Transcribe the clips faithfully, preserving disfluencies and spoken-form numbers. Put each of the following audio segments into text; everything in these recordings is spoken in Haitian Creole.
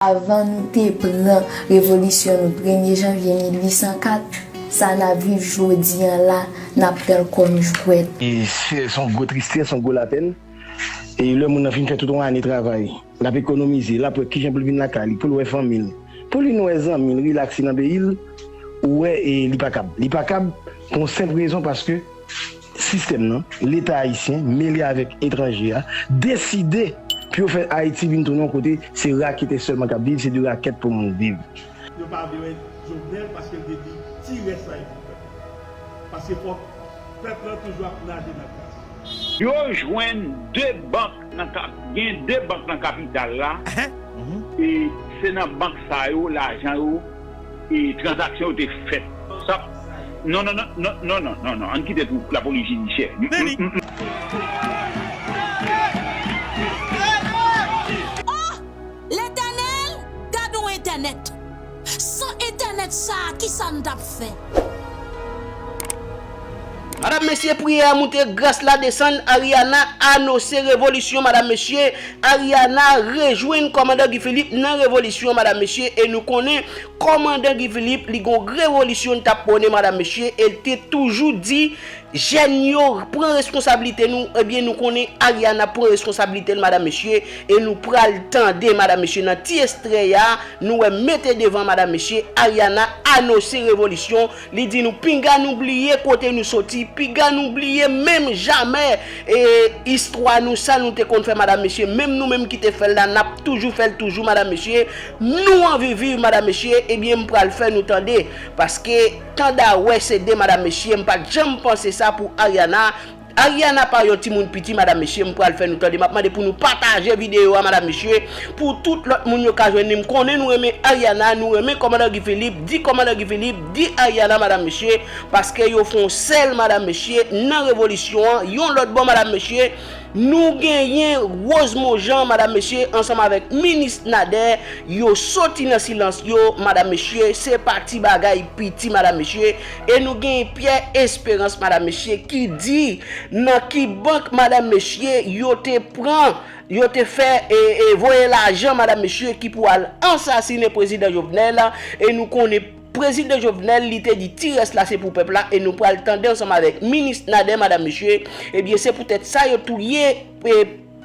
Avan nou te pran revolisyon nou premye janvye mil uit san kat, sa n ap viv jodi a la, n ap pran l kòm jwèt. E se, se yon gwo tristès, yon gwo lapèn. E lè moun nan fin fè tout yon ane travay, l ap ekonomize, l ap wè kijan pou l vin lakay li, pou l wè fanmi l, pou l vin wè zanmi l, rilakse nan peyi l, ou wè, e li pa kab. Li pa kab pou yon senp rezon, paske sistèm nan, Leta ayisyen, mele avèk etranje a, deside pou yo fè Ayiti vin tounen yon kote se raketè sèlman k ap viv, se de rakèt pou moun viv. Yo pa vle wè Jovenel paske l te di ti rès la e pou pèp la. Paske fòk pèp la toujou ap naje nan kras. Yo jwenn de bank nan kap, gen de bank nan kapital la. E se nan bank sa yo lajan yo, e tranzaksyon yo te fèt. Sa, non, non, non, non, non, non, non, non, ann kite pou lapolis jidisyè. Oh, Letènèl, gad yon entènèt! San entènèt sa a, kisa n t ap fè? Madanm, mesye, priyè a moute, gras la desann. Ariana anonse revolisyon, madanm, mesye. Ariana rejwenn kòmandan Guy Philippe nan revolisyon, madanm, mesye. E nou konnen kòmandan Guy Philippe, li gon revolisyon l t ap pwone, madanm, mesye. E l te toujou di jèn yo pran responsablite nou. Ebyen, nou konnen Ariana pran responsablite l, madanm, mesye. E nou pral tande, madanm, mesye, nan ti estrè a, nou wè mete devan, madanm, mesye, Ariana anonse revolisyon. Li di nou, pinga nou bliye kote nou soti, pinga nou bliye menm jamè, e, istwa nou, sa nou te konn fè, madanm, mesye, menm nou menm ki te fè l la, n ap toujou fè l toujou, madanm, mesye. Nou anvi viv, madanm, mesye, ebyen, m pral fè nou tande. Paske, tande a wè se de, madanm, mesye, m pa t janm panse sa pou Ariana. Ariana pa yon timoun piti, madanm, mesye, m pral fè nou tande. M ap mande pou nou pataje videyo a, madanm, mesye, pou tout lòt moun yo ka jwenn li. M konnen nou renmen Ariana, nou renmen kòmandan Guy Philippe, di kòmandan Guy Philippe, di Ariana, madanm, mesye, paske yo fè yon sèl, madanm, mesye, nan revolisyon an. Yon lòt bò, madanm, mesye, nou genyen Rose Mojan, madanm, mesye, ansanm avèk minis Nader, yo soti nan silans yo, madanm, mesye, se pa ti bagay piti, madanm, mesye, e nou genyen Pierre Espérance, madanm, mesye, ki di nan ki bank, madanm, mesye, yo te pran, yo te fè, e, e, voye lajan, madanm, mesye, ki pou al ansasinen prezidan Jovenel, e nou konnen prezidan Jovenel, li te di ti rès la se pou pèp la, e nou pral tande ansanm avèk minis Nader, madanm, mesye, ebyen, se poutèt sa yo touye, e,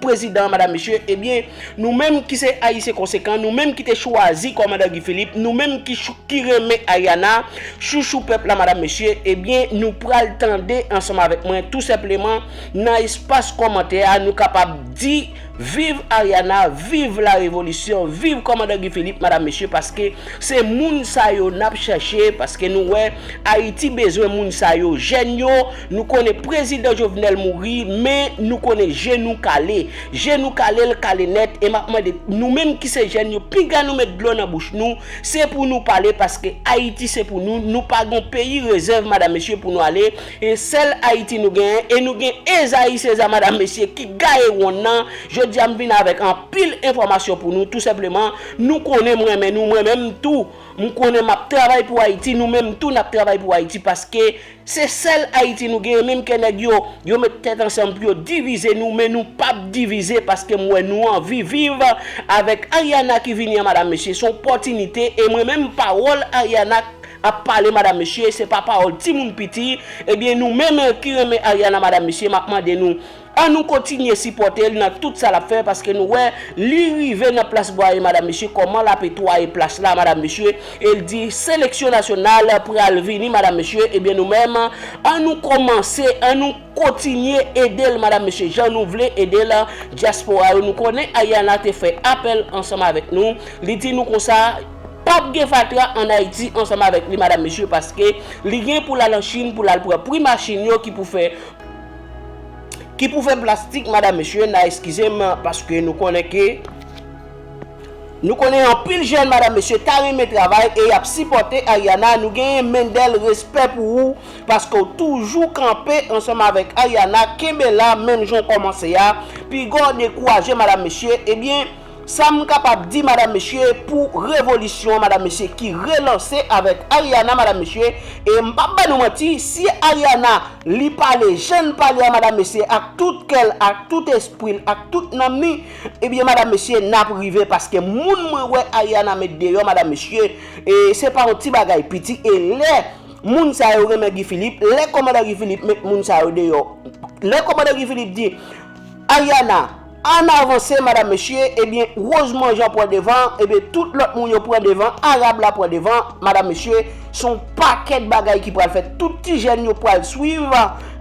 prezidan an, madanm, mesye, ebyen, nou menm ki se Ayisyen konsekan, nou menm ki te chwazi kòmandan Guy Philippe, nou menm ki chou-, ki renmen Ariana, chouchou pèp la, madanm, mesye, ebyen, nou pral tande ansanm avèk mwen, tou senpleman, nan espas kòmantè a, nou kapab di, viv Ariana, viv la revolisyon, viv kòmandan Guy Philippe, madanm, mesye, paske se moun sa yo n ap chèche, paske nou wè Ayiti bezwen moun sa yo, jèn yo, nou konnen prezidan Jovenel mouri, men nou konnen je nou kale. Je nou kale, l kale nèt, e m ap mande nou menm ki se jèn yo, pinga nou met dlo nan bouch nou, se pou nou pale, paske Ayiti se pou nou, nou pa gon peyi rezèv, madanm, mesye, pou nou ale, e sèl Ayiti nou genyen, e nou gen Ezayi Seza, madanm, mesye, ki gaye wonn nan. Jodi a, m vin avèk anpil enfòmasyon pou nou, tou senpleman, nou konnen m renmen nou, mwen menm tou, m konnen m ap travay pou Ayiti, nou menm tou, n ap travay pou Ayiti, paske se sèl Ayiti nou genyen, menm ke nèg yo, yo met tèt ansanm pou yo divize nou, men nou p ap divize, paske m wè nou anvi viv avèk Ariana ki vini an, madanm, mesye, se yon opòtinite, e mwen menm, pawòl Ariana ap pale, madanm, mesye, se pa pawòl timoun piti, ebyen, nou menm ki renmen Ariana, madanm, mesye, m ap mande nou, ann nou kontinye sipòte l nan tout sa l ap fè, paske nou wè li rive nan plas Bwaye, madanm, mesye, kòman l ap netwaye plas la, madanm, mesye, e l di seleksyon nasyonal pral vini, madanm, mesye, ebyen, nou menm, ann nou kòmanse, ann nou kontinye ede l, madanm, mesye, jan nou vle ede l, dyaspora yo, nou konnen Ariana te fè apèl ansanm avèk nou, li di nou konsa, p ap gen fatra ann Ayiti ansanm avèk li, madanm, mesye, paske li gen pou l al an Chin, pou l al pran pri machin yo ki pou fè ki pou fè plastik, madanm, mesye, n a eskize m, paske nou konnen ke, nou konnen anpil jèn, madanm, mesye, ta renmen travay e y ap sipòte Ariana. Nou genyen Mendel, respè pou ou, paske w toujou kanpe ansanm avèk Ariana, kenbe la, menm jan w kòmanse a, piga w dekouraje, madanm, mesye, ebyen, Sa m kapab di, madanm mesye, pou revolisyon an, madanm mesye, ki relanse avèk Ariana, madanm mesye, e m p ap ban nou manti, si Ariana li pale jan l pale a, madanm mesye, ak tout kè l, ak tout espri l, ak tout nanm li, ebyen, madanm mesye, n ap rive, paske moun mwen wè Ariana met deyò, madanm mesye, e se pa yon ti bagay piti, e lè moun sa yo renmen Guy Philippe, lè kòmandan Guy Philippe met moun sa yo deyò, lè kòmandan Guy Philippe di, Ariana, ann avanse, madanm mesye, ebyen, Rosemond Jean pran devan, ebyen, tout lòt moun yo pran devan, Arab la pran devan, madanm mesye, se yon pakèt bagay ki pral fèt. Tout ti jèn yo pral swiv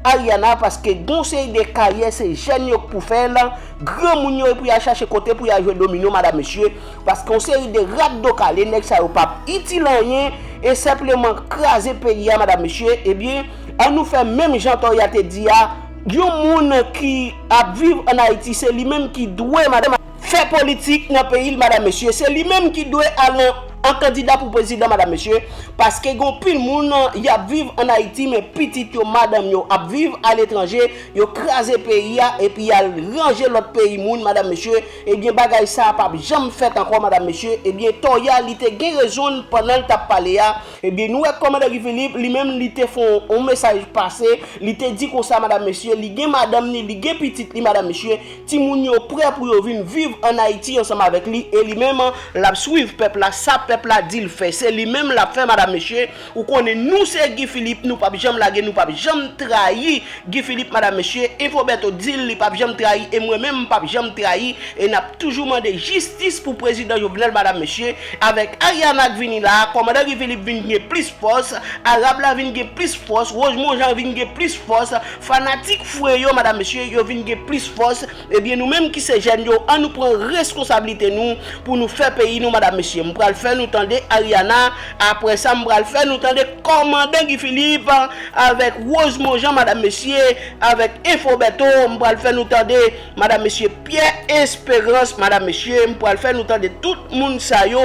Ariana, paske gon seri de karyè se jèn yo k pou fè l, granmoun yo pou y al chache kote pou y al jwe domino, madanm mesye, paske yon seri de rat do kale, nèg sa yo p ap itil anyen, e senpleman kraze peyi a, madanm mesye, ebyen, ann nou fè menm jan Toya te di a, yon moun ki ap viv ann Ayiti, se li menm ki dwe, madanm, fè politik nan peyi l, madanm mesye. Se li menm ki dwe al an, an kandida pou prezidan, madanm mesye. Paske gen anpil moun, y ap viv ann Ayiti, men pitit yo, madanm yo ap viv aletranje, yo kraze peyi a, epi y al ranje lòt peyi moun, madanm mesye. Ebyen, bagay sa a p ap janm fèt ankò, madanm mesye. Ebyen, Toya, li te gen rezon l pandan l t ap pale a. Ebyen, nou wè kòmandan Guy Philippe, li menm, li te fè yon, yon mesaj pase, li te di konsa, madanm mesye, li gen madanm ni, li gen pitit li, madanm mesye, timoun yo prè pou yo vin viv ann Ayiti ansanm avèk li, e li menm, l ap swiv pèp la, sa pèp la di l fè, se li menm l ap fè, madanm mesye, ou konnen nou se Guy Philippe, nou p ap janm lage, nou p ap janm trayi Guy Philippe, madanm mesye, Info Bertho di l, li p ap janm trayi, e mwen menm, m p ap janm trayi, e n ap toujou mande jistis pou prezidan Jovenel, madanm mesye, avèk Ariana k vini la a, kòmandan Guy Philippe vin gen plis fòs, Arab la vin gen plis fòs, Rosemond Jean vin gen plis fòs, fanatik fre yo, madanm mesye, yo vin gen plis fòs, ebyen nou menm ki se jèn yo, ann nou pran reskonsablite nou pou nou fè peyi nou, madanm mesye. M pral fè nou tande Ariana, apre sa m pral fè nou tande kòmandan Guy Philippe, avèk Rosemond Jean, madanm mesye, avèk Info Bertho, m pral fè nou tande, madanm mesye, Pierre Espérance, madanm mesye, m pral fè nou tande tout moun sa yo,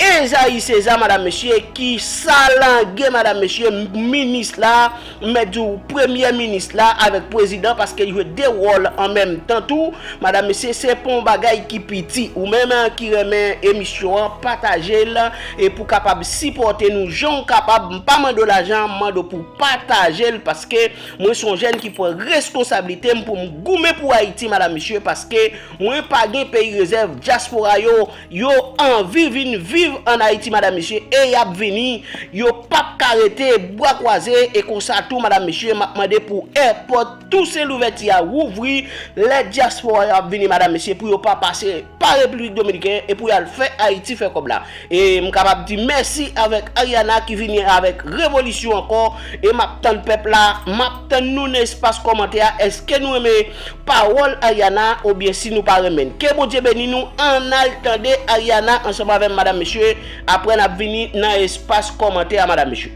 Esaïe César, madanm mesye, ki salange, madanm mesye, minis la, m mèt di w premye minis la avèk prezidan, paske l jwe de wòl an menm tan tou, madanm mesye, se pa yon bagay ki piti. Ou menm ki renmen emisyon an, pataje l, e pou kapab sipòte nou jan w kapab, m pa mande w lajan, m mande w pou pataje l, paske mwen se yon jèn ki pran reskonsablite m pou m goumen pou Ayiti, madanm mesye, paske mwen pa gen peyi rezèv, dyaspora yo, yo anvi vin viv ann Ayiti, madanm mesye, e y ap vini, yo p ap ka rete bra kwaze, e konsa tou, madanm mesye, m ap mande pou èpòt Tousen Louvèti a wouvri, lè dyaspora yo ap vini, madanm mesye, pou yo pa pase pa Repiblik Dominiken e pou y al fè Ayiti fè kòb la. E m kapab di mèsi avèk Ariana ki vini avèk revolisyon ankò. E m ap tann pèp la, m ap tann nou nan espas kòmantè a. Èske nou renmen pawòl Ariana oubyen si nou pa renmen l? Ke Bondye beni nou. Ann al tande Ariana ansanm avè m, madanm, mesye. Apre n ap vini nan espas kòmantè a, madanm, mesye.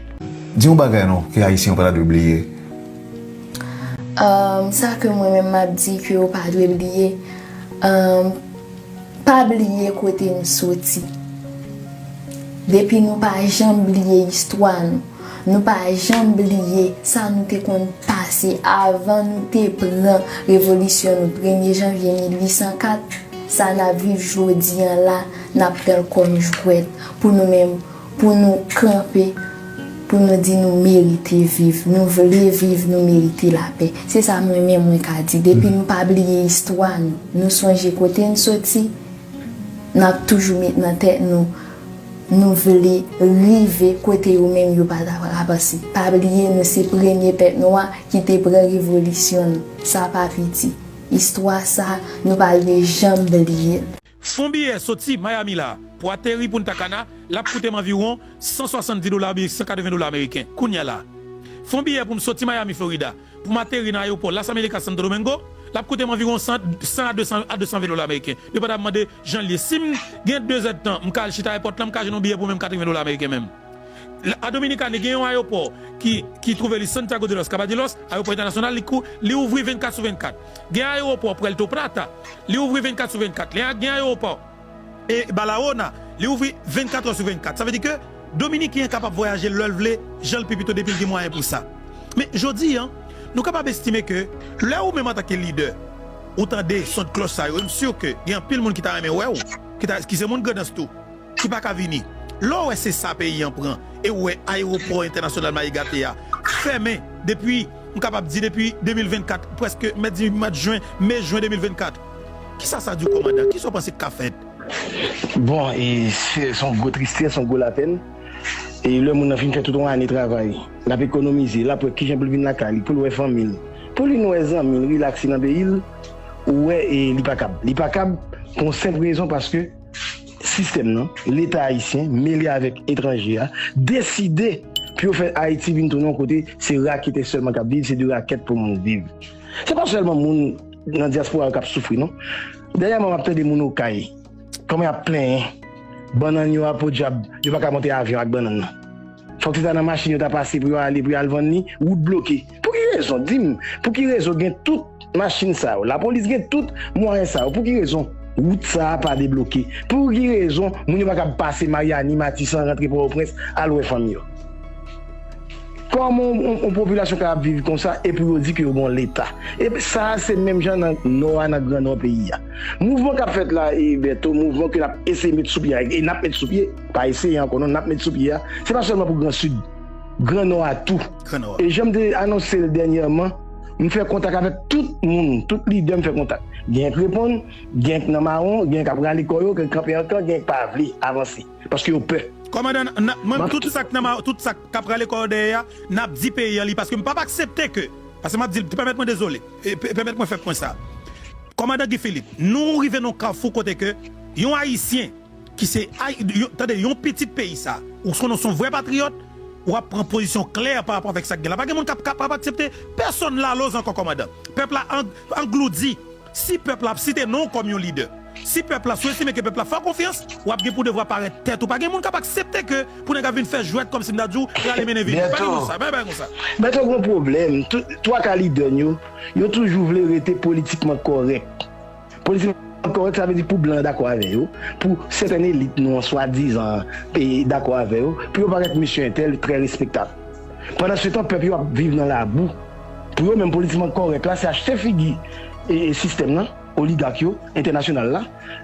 Di yon bagay non ke Ayisyen yo pa ta dwe bliye. Sa ke mwen menm m ap di ke yo pa dwe bliye, pa bliye kote n soti. Depi nou pa janm bliye istwa nou, nou pa janm bliye sa nou te konn pase avan nou te pran revolisyon nou premye janvye mil uit san kat, sa n ap viv jodi a la, n ap pran l kòm jwèt pou nou menm, pou nou kanpe, pou nou di nou merite viv, nou vle viv, nou merite lapè. Se sa mwen menm mwen ka di. Depi nou pa bliye istwa nou, nou sonje kote n soti, n ap toujou met nan tèt nou, nou vle rive kote yo menm yo pa ta ka panse. Pa bliye nou se premye pèp nwa ki te pran revolisyon nou. Sa pa piti. Istwa sa, nou pa dwe janm bliye l. Fon biyè soti Miami la pou ateri Punta Cana, l ap koute m anviwon san swasanndis dola oubyen san katreven dola ameriken. Kounye a la, fon biyè pou m soti Miami, Florida, pou m ateri nan ayewopò Las Américas, Santo Domingo, l ap koute m anviwon san, san a desan, a desan ven dola ameriken. Depann ap mande jan l ye. Si m gen de zèdtan, m ka al chita èpòt la, m ka jwenn yon biyè pou menm katreven dola ameriken menm. A Dominikani gen yon ayewopò ki, ki twouve li Santiago de los Caballeros, ayewopò entènasyonal, li kou, li ouvri vennkat sou vennkat. Gen ayewopò Puerto Plata, li ouvri vennkat sou vennkat. Gen ayewopò e Barahona, li ouvri vennkat è sou vennkat. Sa vle di ke Dominiken an kapab vwayaje lè l vle, jan l pi pito depi l gen mwayen pou sa. Men jodi a, nou kapab estime ke lè ou menm antanke lidè, ou tande son de klòch sa yo, m si ke gen anpil moun ki ta renmen wè w, ki, ta, ki se moun Grandans tou, ki pa ka vini. Lè w wè se sa peyi an pran, e w wè ayewopò entènasyonal Mayigate a fèmen depi, m kapab di depi de mil vennkat, prèske mèt di mèt jen, me jen de mil vennkat. Kisa sa di w, kòmandan? Kisa w panse k ka fèt? Bon, e se se yon gwo tristès, yon gwo lapèn. E lè moun nan fin fè tout yon ane travay, l ap ekonomize, l ap wè kijan pou l vin lakay li, pou l wè fanmi l, pou l vin wè zanmi l, rilakse nan peyi l, ou wè e li pa kab. Li pa kab pou yon senp rezon paske sistèm nan, Leta ayisyen, mele avèk etranje a, deside pou yo fè Ayiti vin tounen yon kote se raketè sèlman k ap viv, se de rakèt pou moun viv. Se pa sèlman moun nan dyaspora yo k ap soufri, non. Dènyèman, m ap tande moun Okay, kòman y ap plenyen, bannann yo a podyab, yo pa ka monte avyon ak bannann nan. Fòk se ta nan machin yo ta pase pou yo ale, pou yo al vann li, wout bloke. Pou ki rezon? Di m, pou ki rezon gen tout machin sa yo, lapolis gen tout mwayen sa yo, pou ki rezon wout sa a pa debloke? Pou ki rezon moun yo pa kab pase Maryani, Matisan, rantre Pòtoprens, al wè fanmi yo? Kòman yon, yon, yon popilasyon ka ap viv konsa epi yo di ke yo gen yon leta? E sa a se menm jan nan nò a, nan gran nò peyi a. Mouvman k ap fèt la, e Bèto, mouvman ke n ap eseye met sou pye a, e n ap met sou pye, pa eseye ankò non, n ap met sou pye a, se pa sèlman pou Gran Sid, Gran Nò a tou. Gran Nò a. E jan m te anonse l dènyèman, m fè kontak avèk tout moun, tout lidè m fè kontak. Gen k reponn, gen k nan mawon, gen k ap rale kò yo, gen k kanpe an kan, gen k pa vle avanse, paske yo pè. Kòmandan, mwen, tout sa k nan mawon, tout sa k ap rale kò yo dèyè a, n ap di peyi an li, paske m p ap aksepte ke, paske m ap di l, pèmèt mwen dezole, e pèmèt mwen fè pwen sa. Kòmandan Guy Philippe, nou rive nan yon kafou kote ke yon Ayisyen ki se, tande, yon pitit peyi sa, ou se yon vrè patriyòt, w ap pran pozisyon klè pa rapò avèk sa k gen la. Pa gen moun k ap, k ap aksepte pèsonn laloz ankò, kòmandan. Pèp la angloudi. Si pèp la ap site non w kòm yon lidè, si pèp la sou estime ke pèp la fè w konfyans, w ap gen pou devwa parèt tèt ou. Pa gen moun k ap aksepte ke pou nèg ap vin fè jwèt kòmsi m ta di w rale mennen vini. Pa gen moun sa, pa gen bagay konsa. Bèto, gen yon pwoblèm. Twa ka lidè n yo, yo toujou vle rete politikman kòrèk. Politikman kòrèk, sa vle di pou blan an dakò avè yo, pou sètèn elit nou an swadizan dakò avè yo, pou yo parèt mesye entèl trè respektab. Pandansetan, pèp yo ap viv nan labou. Pou yo menm, politikman kòrèk la, se achte figi e, e sistèm nan, oligak yo, entènasyonal la.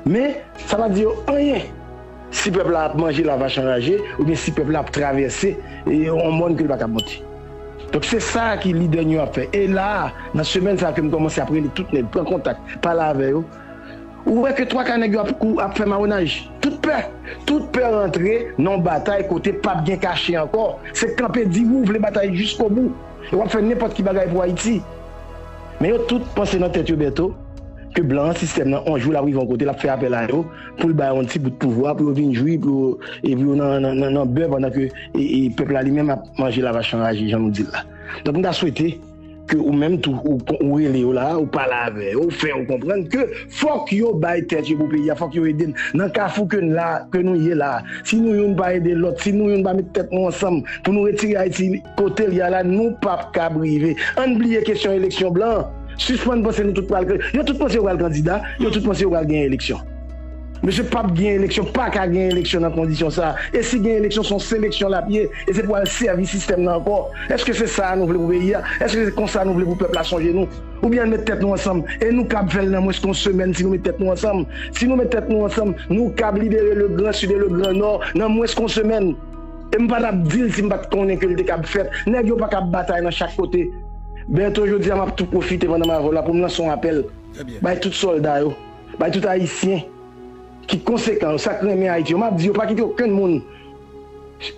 Men, sa pa di yo anyen si pèp la ap manje lavach anraje oubyen si pèp la ap travèse e, yon mòn ke l pa kab monte. Donk, se sa ki lidè n yo ap fè. E la a, nan semèn sa a ke m kòmanse ap rele tout nèg, pran kontak, pale avè yo, ou wè ke twa ka nèg yo ap, kou, ap fè mawonaj. Tout pè, tout pè rantre nan yon batay kote p ap gen kache ankò. Se kanpe di wi w vle batay jiskobou. E w ap fè nenpòt ki bagay pou Ayiti. Men yo tout panse nan tèt yo, Bèto, ke blan an, sistèm nan, yon jou l ap rive yon kote, l ap fè apèl a yo pou l ba yo yon ti bout pouvwa, pou yo vin jwi, pou yo, e pou yo nan, nan, nan, nan bè pandan ke e, e pèp la li menm ap manje lavach anraje, jan nou di l la. Donk, m ta swete ke ou menm tou, ou, ou rele yo la, ou pale avè yo, ou fè yo konprann ke fòk yo bay tèt yo pou peyi a, fòk yo ede n nan kafou ke n la, ke nou ye la. Si nou youn pa ede lòt, si nou youn pa met tèt nou ansanm pou nou retire Ayiti kote l ye a la, nou p ap kab rive. Ann bliye kesyon eleksyon blan an. Sispann panse nou tout pral kan-, yo tout panse yo pral kandida, yo tout panse yo pral genyen eleksyon. Mesye, p ap gen eleksyon, pa ka gen eleksyon nan kondisyon sa. E si gen eleksyon, se yon seleksyon l ap ye. E se pou al sèvi sistèm nan ankò. Èske se sa a nou vle pou peyi a? Èske se konsa nou vle pou pèp la sonje nou? Oubyen ann met tèt nou ansanm? E nou kab fè l nan mwens ke yon semèn si nou met tèt nou ansanm. Si nou met tèt nou ansanm, nou kab libere le Grand Sud e le Grand Nord nan mwens ke yon semèn. E m pa t ap di l si m pa t konnen ke l te kab fèt. Nèg yo pa kab batay nan chak kote. Bèto, jodi a, m ap tou pwofite pandan m avè w la pou m lanse yon apèl bay tout sòlda yo, bay tout Ayisyen ki konsekan yo, sa k renmen Ayiti yo. M ap di yo pa kite okenn moun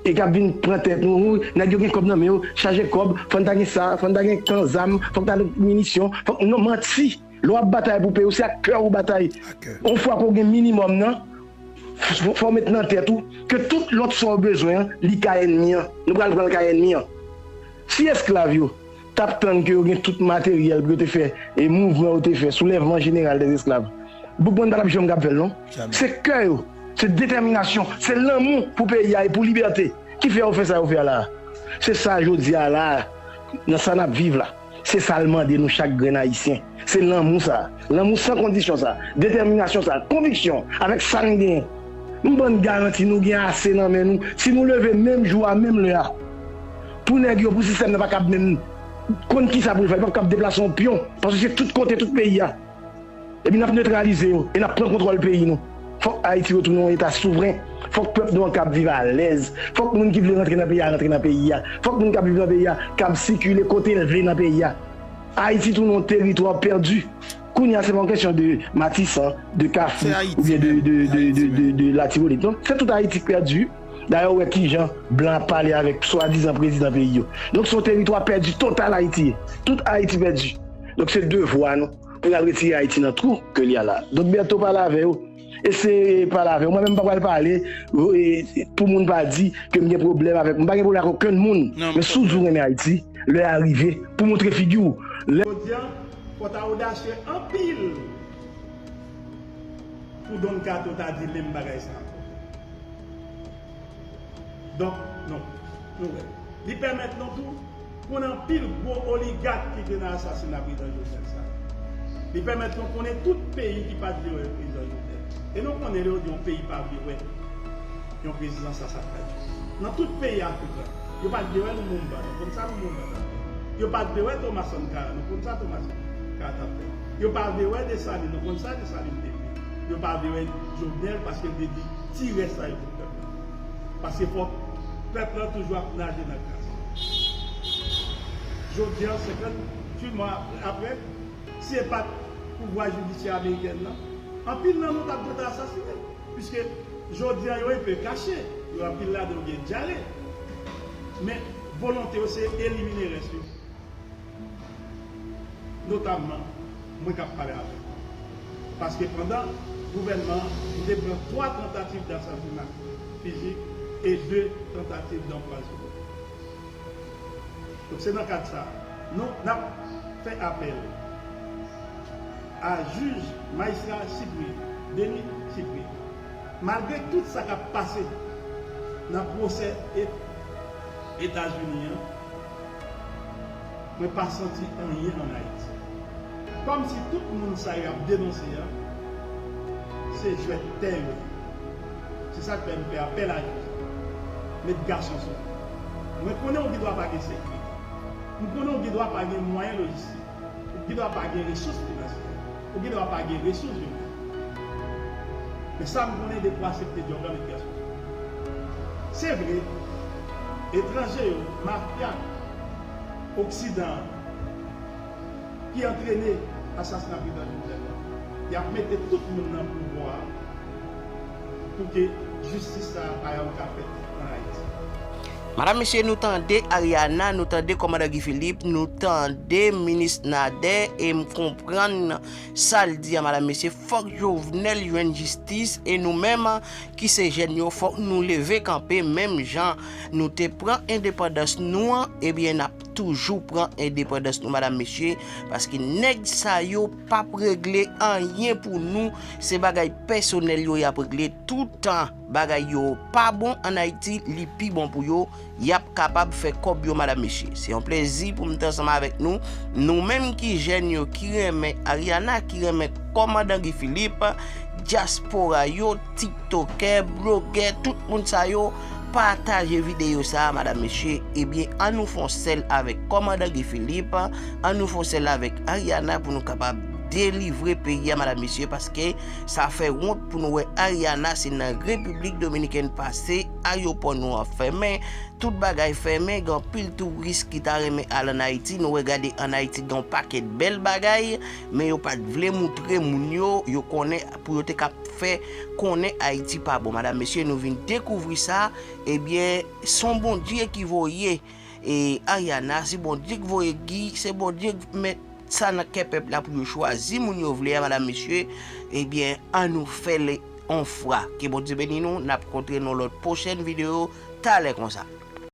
e k ap vin pran tèt nou, nèg yo gen kòb nan men yo, chaje kòb, fò n ta gen sa, fò n ta gen tan, zam, fòk ta gen minisyon, fòk, non, manti. Lè w ap batay pou peyi w, se ak kè w ou batay. Yon fwa ke w gen minimòm nan, fò w met nan tèt ou ke tout lòt sa w bezwen an, li kay ènmi an. Nou pral pran l kay ènmi an. Si esklav yo t ap tann ke yo gen tout materyèl pou yo te fè e mouvman yo te fè, soulèvman jeneral dè esklav, boug mwen pa t ap janm kab fè l non. Se kè yo, se detèminasyon, se lanmou pou peyi a e pou libète ki fè yo fè sa yo fè a la a. Se sa jodi a la a, nan sa n ap viv la. Se sa l mande nou chak grenn Ayisyen. Se lanmou sa a, lanmou san kondisyon sa a, detèminasyon sa a, konviksyon avèk sa n genyen. M ban n garanti nou gen ase nan men nou. Si nou leve menm jou a, menm lè a, pou nèg yo, pou sistèm nan pa kab menm konn kisa pou l fè, li p ap kab deplase yon pyon, paske se tout kote, tout peyi a. Epi n ap netralize yo e n ap pran kontwòl peyi nou. Fòk Ayiti retounen yon eta souvren. Fòk pèp nou an kab viv alèz. Fòk moun ki vle rantre nan peyi a rantre nan peyi a. Fòk moun k ap viv nan peyi a kab sikile kote l vle nan peyi a. Ayiti tounen yon teritwa pèdi. Kounye a, se pa yon kesyon de Matisan, de Kafou, oubyen de, de, de, de, de, de Latibolit. Non, se tout Ayiti k pèdi. Dayè, ou wè kijan blan ap pale avèk swadizan prezidan peyi yo. Donk, se yon teritwa pèdi total Ayiti ye. Tout Ayiti pèdi. Donk, se devwa nou pou n al retire Ayiti nan twou ke l ye a la. Donk, Bertho pale avè yo. Eseye pale avè yo. Mwen menm, m pa pral pale e, pou moun pa di ke m gen pwoblèm avèk, m pa gen pwoblèm ak okenn moun. Men si w di w renmen Ayiti, lè a rive pou montre figi w. Lè Jodi a, fò w ta odasye anpil pou Don Kato ta di menm bagay sa ankò. Donk, non, nou wè. Li pèmèt nou tou konnen anpil gwo oligak ki te nan asasina prezidan Jovenel sa. Li pèmèt nou konnen tout peyi ki pa t vle wè prezidan Jovenel. E nou konnen lè yo di yon peyi pa vle wè yon prezidan, sa sa t fèt. Nan tout peyi Afrik la, yo pa t vle wè Lumumba, nou konn sa Lumumba t ap fè. Yo pa t vle wè Thomas Sankara, nou konn sa Thomas Sankara t ap fè. Yo pa vle wè Desalin, nou konn sa Desalin te fè. Yo pa vle wè Jovenel paske l te di ti rès sa yo pou pèp la. Paske fòk pèp la toujou ap naje nan kras. Jodi a, senkanntuit mwa apre, si se pa t pouvwa jidisyè amerikèn nan, anpil nan nou t ap gentan asasinen. Piske jodi a, yo enpe kache, yo anpil ladan yo gen dyare. Men volonte yo se elimine rès yo. Notamman, mwen k ap pale avè w. Paske pandan gouvènman an, nou te pran twa tantativ dasasinay fizik e de tantativ danpwazonnen. Donk, se nan kad sa a, nou, n ap fè apèl a jij majistra Cyprien, Denis Cyprien. Malgre tout sa k ap pase nan pwosè E-, Etazini an, mwen pa santi anyen ann Ayiti. Kòmsi tout moun sa yo ap denonse a, se jwèt tè yo ye. Se sa k fè m fè apèl a jij la. Met gason sou li. Mwen konnen ou gen dwa pa gen sekirite. M konnen ou gen dwa pa gen mwayen lojistik. Ou gen dwa pa gen resous finansyè. Ou gen dwa pa gen resous imèn. Men sa m konnen, depi w aksepte djòb la, met gason sou ou. Se vre, etranje yo, mafya oksidan an, ki antrene asasina prezidan Jovenel la, y ap mete tout moun nan pouvwa a pou ke jistis sa a pa janm ka fèt ann Ayiti. Madanm, mesye, nou tande Ariana, nou tande kòmandan Guy Philippe, nou tande minis Nader, e m konprann sa l di a, madanm, mesye, fòk Jovenel jwenn jistis, e nou menm ki se jèn yo, fòk nou leve kanpe, menm jan nou te pran endepandans nou an, ebyen, n ap toujou pran endepandans nou, madanm, mesye, paske nèg sa yo p ap regle anyen pou nou, se bagay pèsonèl yo y ap regle. Toutan bagay yo pa bon ann Ayiti, li pi bon pou yo, y ap kapab fè kòb yo, madanm, mesye. Se yon plezi pou m te ansanm avèk nou, nou menm ki jèn yo, ki renmen Ariana, ki renmen kòmandan Guy Philippe, dyaspora yo, tiktokè, blogè, tout moun sa yo, pataje videyo sa a, madanm, mesye. Ebyen, ann nou fè yon sèl avèk kòmandan Guy Philippe, ann nou fè yon sèl avèk Ariana pou nou kapab delivre peyi a, madanm, mesye, paske sa fè wont pou nou wè Ariana se nan Repiblik Dominikèn pase, ayewopò nou an fèmen, tout bagay fèmen, gen anpil touris ki ta renmen al ann Ayiti, nou wè gade ann Ayiti gen yon pakèt bèl bagay, men yo pa t vle moutre moun yo, yo konnen pou yo te ka fè konnen Ayiti pa bon. Madanm, mesye, nou vin dekouvri sa, ebyen, se yon Bondye ki voye, e, Ariana, se Bondye ki voye Guy, se Bondye k met sa nan kè pèp la pou yo chwazi moun yo vle a, madanm, mesye, ebyen, ann nou fè l yon fwa. Ke Bondye beni nou, n ap kontre nan lòt pwochèn videyo, talè konsa.